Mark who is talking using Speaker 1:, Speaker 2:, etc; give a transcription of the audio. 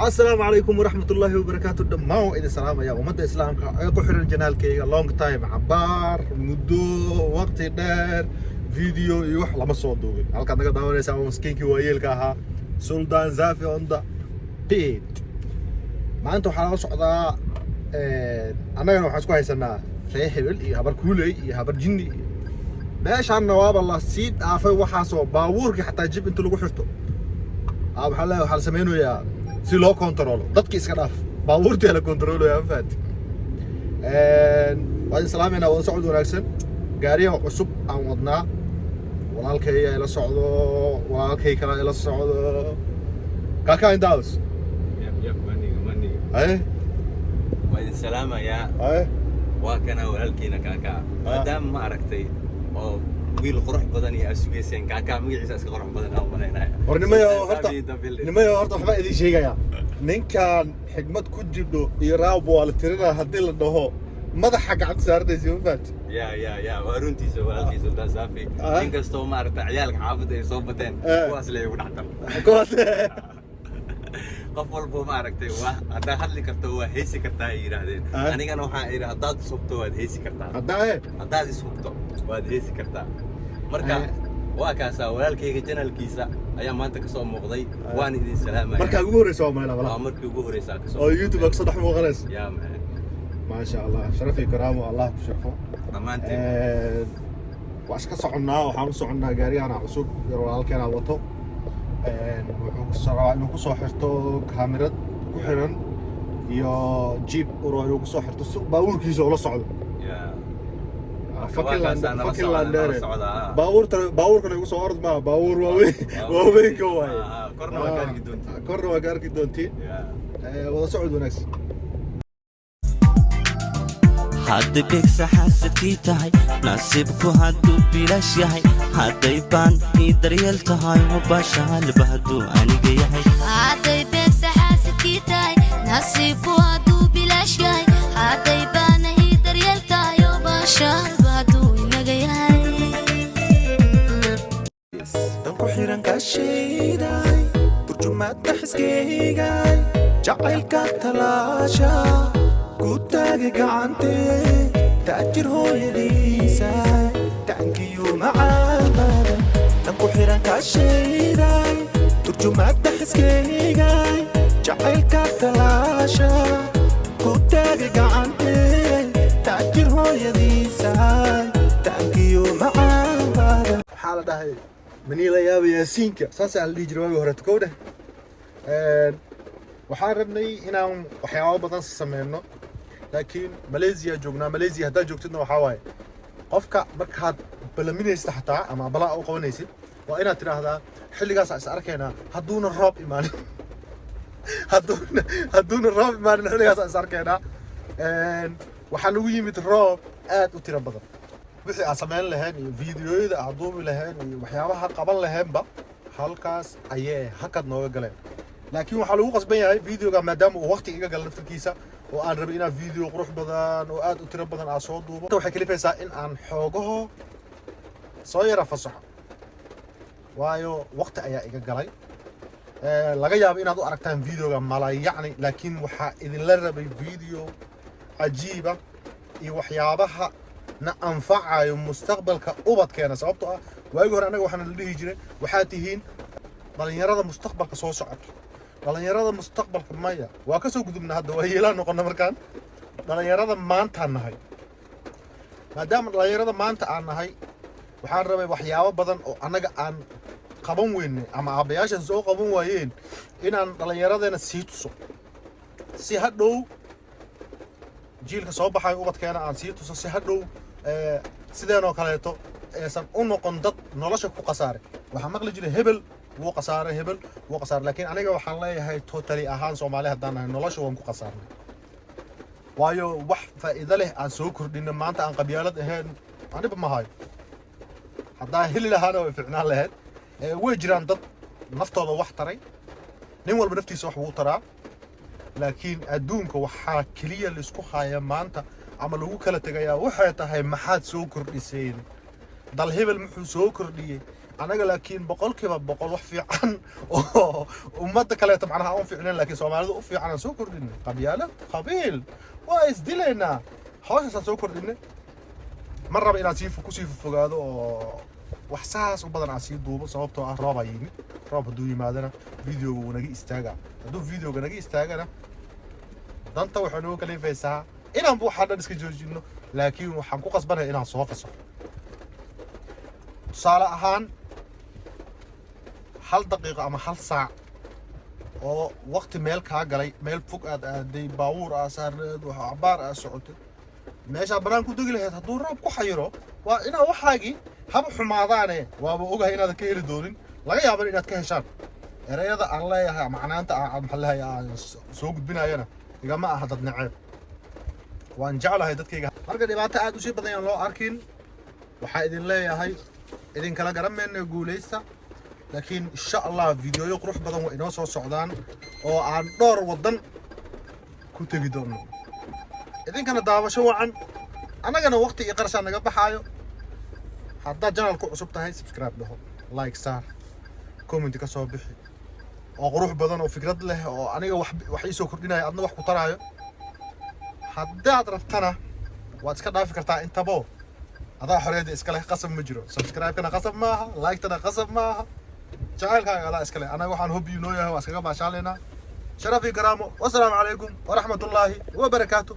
Speaker 1: Asalaamu calaykum waraxmatullaahi wabarakaatu. Dhammaan waa idin salaamaya ummadda Islaamka ee ku xiran channelkayga. Long time, cabaar, muddo waqti dheer video iyo wax lama soo duubin. Halkaad naga daawanaysaa waa maskiinkii waayeelka ahaa, Suldaan Zafi on the beat. Maanta waxaa lala socdaa, annagana waxaan isku haysanaa ree hebel iyo habar kuuley iyo habar jinni iyo meeshaanna waaba la sii dhaafay. Waxaasoo baabuurkii xataa chip inta lagu xirto, waxaa leeyahay, waxaa la sameynayaa si loo kontaroolo dadki. Iska dhaaf baabuurtii, la kontaroolaya. Ma fahanti? Waa idin salaameynaa, wada socod wanaagsan. Gaariyaha cusub aan wadnaa, walaalkay ila socdo, walaalkay kale ila socdo, Kaka in the house.
Speaker 2: Yep, maniga maniga.
Speaker 1: Haye.
Speaker 2: Waa idin salaamayaa.
Speaker 1: Haye.
Speaker 2: Waa kana walaalkiina Kaakaa. Maadaama, ma aragtay, oo wiil qurux badan iyo aad sugayseen, Kaakaa magaciisa iska qurux badan aan umalaynaya.
Speaker 1: Hor nimayo, horta nimayo, horta waxbaa idin sheegayaa. Ninkan xigmad ku jidho iyo raab waa la tirinaa haddii la dhaho, madaxa gacanta saaranaysa. Ma fahanti?
Speaker 2: Ya, waa runtiisa walaalkii Sultaan Saafi. Inkastoo, ma aragtay, ciyaalka xaafadda ay soo bateen, kuwaas le igu dhactan.
Speaker 1: Kuwaas.
Speaker 2: Qof walbo, ma aragtay, waa haddaad hadli karto waa heesi kartaa ay yidhaahdeen. Anigana waxaan idhi, haddaad ishubto waad heesi kartaa.
Speaker 1: Haddaa e
Speaker 2: Haddaad ishubto waad heesi kartaa. Marka waa kaasaa walaalkayga channelkiisa ayaa maanta kasoo muuqday. Waan idin salaamaya.
Speaker 1: Markaa ugu horeysa waa mayla
Speaker 2: Waa
Speaker 1: walaa
Speaker 2: markii ugu horeysaa kasoo
Speaker 1: oo YouTube ka soo dhex muuqanaysa.
Speaker 2: Ya man.
Speaker 1: Maasha Allah, sharaf iyo karaamo, Allah ku sharfo.
Speaker 2: Dhammaanteen.
Speaker 1: Waa iska soconnaa, waxaan u soconnaa gaarigana cusub yar walaalkeena wato. Wuxuu rabaa inuu kusoo xirto kaamirad ku xiran iyo chip uu rabaa inuu kusoo xirto si baabuurkiisa ula socdo.
Speaker 2: Marka waa kaasaa nala
Speaker 1: Fucking
Speaker 2: socda, nala
Speaker 1: landere.
Speaker 2: socdaa.
Speaker 1: Baabuurta, baabuurkana igu soo orod maa, baabuur waaweyn waaweynka waaye.
Speaker 2: Korna waa ka arki doontiin.
Speaker 1: Korna waa ka arki doontiin. Wada socod wanaagsan.
Speaker 3: Hadda dhegsa xaasadkii tahay, nasiibku hadduu bilaash yahay, hadday baan ii daryeel tahay, mubaashaalba hadduu aniga yahay.
Speaker 4: Hadday beegsa xaasidkii tahay, nasiibku hadduu bilaash yahay, hadday baana ii daryeel tahay, oo baashaalba hadduu inaga yahay.
Speaker 5: Dan ku xiran kaashayday, turjumaadda xiskaygay, jacaylka talaasha ku taagay gacantee, taajir hooyadiisa, taankiyu macaan badan. Dan ku xiran kaashayday, turjumaadda xiskaygay, jacaylka talaasha ku taagay gacantee, taajir hooyadiisa, taankiyu macaan badan.
Speaker 1: Waxaa la dhahay maniila yaaba yaasiinka, saasaa la dhihi jiray waagii hore. Kow dheh, waxaan rabnay inaan waxyaabo badan sameyno, laakiin Malaysia joognaa. Malaysia haddaad joogtidna, waxaa waaye qofka markaad balaminaysid xataa ama balaa u qabanaysid, waa inaad tidhaahdaa xilligaas is arkaynaa, hadduuna roob imaanin, hadduuna roob imaanin xilligaas is arkaynaa. Waxaa nagu yimid roob aad u tiro badan. Wixii aad samayn lahayn iyo fiidiyoyada aad duubi lahayn iyo waxyaabaha qaban laheenba halkaas ayay hakad nooga galeen. Laakiin waxaa lagu qasban yahay videoga, maadaama uu waqti iga gala naftarkiisa oo aan rabay inaan video qurux badan oo aad u tiro badan aan soo duubo, waxay kalifaysaa in aan xoogaho soo yara fasaxo, waayo waqti ayaa iga galay. Laga yaabo inaad u aragtaan videoga malayacni, laakiin waxaa idinla rabay video cajiiba iyo waxyaabaha na anfacayo mustaqbalka ubadkeena, sababtoo ah waagii hore annaga waxaana la dhihi jiray, waxaad tihiin dhalinyarada mustaqbalka soo socoto, dhalinyarada mustaqbalka. Maya, waa ka soo gudubna hadda, waa yeelaan noqona. Markaan dhalinyarada maantaan nahay, maadaama dhalinyarada maanta aan nahay, waxaan rabay waxyaabo badan oo annaga aan qaban weynay ama aabbayaashan soo qaban waayeen inaan dhallinyaradeena sii tuso, si hadhow jiilka soo baxayo ubadkeena aan sii tuso, si hadhow sideenoo kaleeto aysan u noqon dad nolosha ku khasaaray. Waxaa maqli jiray hebel wuu khasaaray, hebel wuu khasaaray, laakiin aniga waxaan leeyahay, totally ahaan Soomaali haddaan nahay, nolosha waan ku khasaarnay, waayo wax faa'iido leh aan soo kordhina maanta aan qabyaalad ahayn aniba ma hayo. Haddaa heli lahaana way ficnaan lahayd. Way jiraan dad naftooda wax taray, nin walba naftiisa wax wuu taraa, laakiin adduunka waxaa keliya laisku haya maanta ama lagu kala tegayaa waxay tahay, maxaad soo kordhiseen? Dal hebel muxuu soo kordhiyey? Anaga laakiin 100% wax fiican oo ummadda kaleeto macnaha aan u fiicnayn, laakiin Soomaalida u fiican aan soo kordhinay. Qabyaalad, qabiil, waa isdilaynaa, hawshaasaan soo kordhinay. Ma raba inaan sii kusii fogaado oo wax saas u badan aan sii duubo, sababtoo ah roobaa yimid. Roob hadduu yimaadana videoga wuu naga istaagaa. Hadduu videoga naga istaagana, danta waxay nagu kalifaysaa inaan waxaa dhan iska joojino, laakiin waxaan ku qasbanaya inaan soo fasaxo. Tusaale ahaan, 1 daqiiqo ama 1 saac oo waqti meel kaa galay, meel fog aad aaday, baabuur aa saarneed, wax cabaar aa socotay, meeshaa bannaan ku degi lahayd, hadduu roob ku xayiro, waa inaa waxaagii haba xumaadaane. Waaba ogahay inaadan ka heli doonin, laga yaabana inaad ka heshaan. Ereyada aan leeyahay, macnaanta aan maxaa leeyahay aan soo gudbinayana, igama aha dad naceeb. Waan jeclahay dadkayga. Marka dhibaato aad usii badan yaan loo arkin. Waxaa idin leeyahay, idinkala garan mayno, guulaysta. Laakiin insha Allah videoyo qurux badan waa inoo soo socdaan oo aan dhowr waddan ku tegi doono. Idinkana daawasho wacan, annagana waqti iyo qarashaa naga baxaayo. Haddaad channel ku cusub tahay, subscribe dhaho, like saar, comment ka soo bixi oo qurux badan oo fikrad leh oo aniga wax ii soo kordhinaya, adna wax ku taraayo. Haddaad rabtana waad iska dhaafi kartaa intabo, adaa xorriyadda iska leh. Qasab ma jiro, subscribe-kana qasab maaha, like-tana qasab maaha. Jacaylkaaga adaa iska leh. Anaga waxaan hobby noo yahay, waa iskaga baashaalaynaa. Sharaf iyo karaamo. Wasalaamu calaykum waraxmatullaahi wabarakaatu.